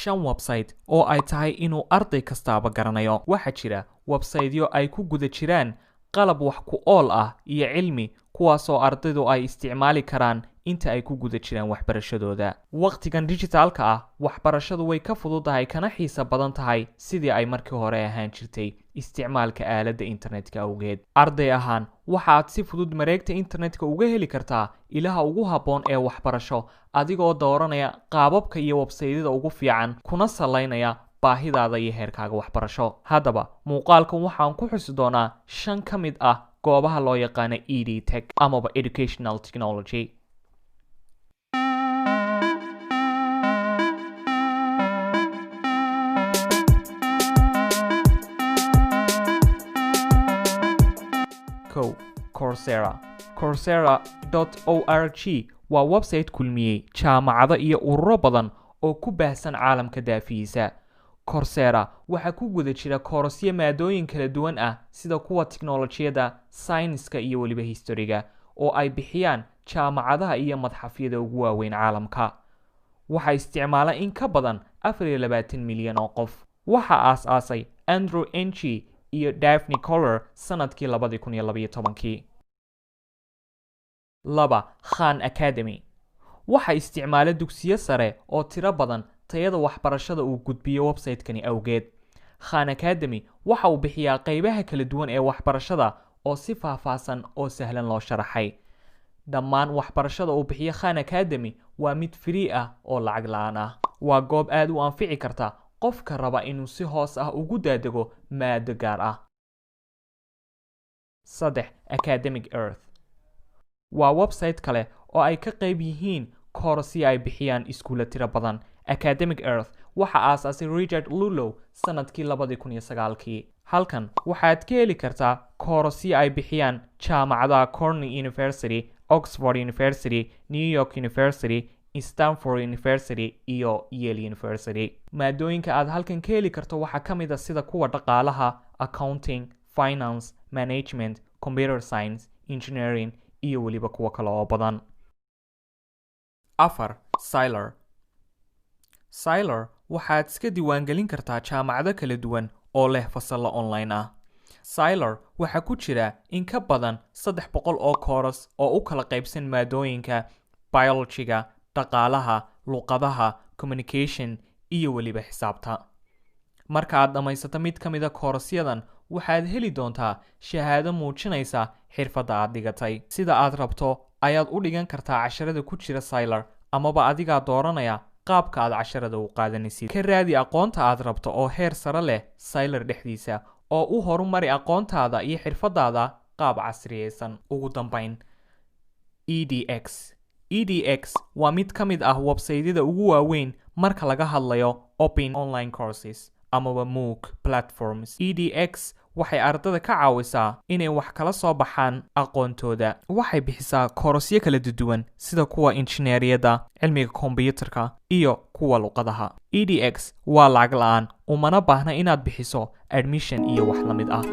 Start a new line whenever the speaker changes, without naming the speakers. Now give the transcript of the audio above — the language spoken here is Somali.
Shan website oo ay tahay inuu arday kastaaba garanayo. Waxaa jira websiteyo ay ku guda jiraan qalab wax ku ool ah iyo cilmi, kuwaasoo ardaydu ay isticmaali karaan inta ay ku guda jiraan waxbarashadooda. Wakhtigan dijitaalka ah waxbarashadu way ka fududahay kana xiisa badan tahay sidii ay markii hore ahaan jirtay isticmaalka aaladda internetka awgeed. Arday ahaan waxa aad si fudud mareegta internetka uga heli kartaa ilaha ugu habboon ee waxbarasho, adigoo dooranaya qaababka iyo websaydyada ugu fiican kuna salaynaya baahidaada iyo heerkaaga waxbarasho. Haddaba muuqaalkan waxaan ku xusi doonaa 5 ka mid ah goobaha loo yaqaano ed tech amaba educational technology. Kow, Coursera. Coursera o r g waa website kulmiyey jaamacado iyo ururo badan oo ku baahsan caalamka daafihiisa. Coursera waxaa ku guda jira koorasyo maadooyin kala duwan ah sida kuwa tiknolojiyadda, sayniska iyo weliba historiga oo ay bixiyaan jaamacadaha iyo madxafyada ugu waaweyn caalamka. Waxaa isticmaala in ka badan 24 milyan oo qof. Waxaa aas-aasay Andrew Ng iyo Daphne Koller sanadkii 2012. 2, Khan Academy. Waxaa isticmaala dugsiyo sare oo tiro badan tayada waxbarashada uu gudbiyo website-kani awgeed. Khan Academy waxa uu bixiyaa qaybaha kala duwan ee waxbarashada oo si faahfaahsan oo sahlan loo sharaxay. Dhammaan waxbarashada uu bixiyo Khan Academy waa mid free ah oo lacag la'aan ah. Waa goob aad u anfici karta qofka raba inuu si hoos ah ugu daadego maado gaar ah. 3, Academic Earth. Waa website kale oo ay ka qayb yihiin koorasyo ay bixiyaan iskuulo tiro badan. Academic Earth waxa aasaasay Richard Lulow sanadkii 2009. Halkan waxaad ka heli kartaa koorasyo ay bixiyaan jaamacadaha Cornell University, Oxford University, New York University, Stanford University iyo Yale University. Maadooyinka aad halkan ka heli karto waxaa ka mid ah sida kuwa dhaqaalaha, accounting, finance, management, computer science, engineering iyo weliba kuwo kale oo badan. 4, Saylor. Saylor waxaad iska diiwaangelin kartaa jaamacado kala duwan oo leh fasallo online ah. Saylor waxaa ku jira in ka badan 300 oo kooras oo u kala qaybsan maadooyinka biology-ga, dhaqaalaha, luqadaha, communication iyo weliba xisaabta. Marka aad dhammaysato mid ka mid a koorasyadan, waxaad heli doontaa shahaado muujinaysa xirfadda aad dhigatay. Sida aad rabto ayaad u dhigan kartaa casharada ku jira Saylor, amaba adigaa dooranaya qaabka aad casharada u qaadanaysid. Ka raadi aqoonta aad rabto oo heer sare leh Saylor dhexdiisa, oo u horumari aqoontaada iyo xirfadaada qaab casriyeysan. Ugu dambayn, edX. edX waa mid ka mid ah websaydyada ugu waaweyn marka laga hadlayo open online courses amaba MOOC platforms. edX waxay ardada ka caawisaa inay wax kala soo baxaan aqoontooda. Waxay bixisaa koorasyo kala duwan sida kuwa injineeriyadda, cilmiga kombiyuutarka iyo kuwa luqadaha. edX waa lacag la'aan, umana baahna inaad bixiso admission iyo wax la mid ah.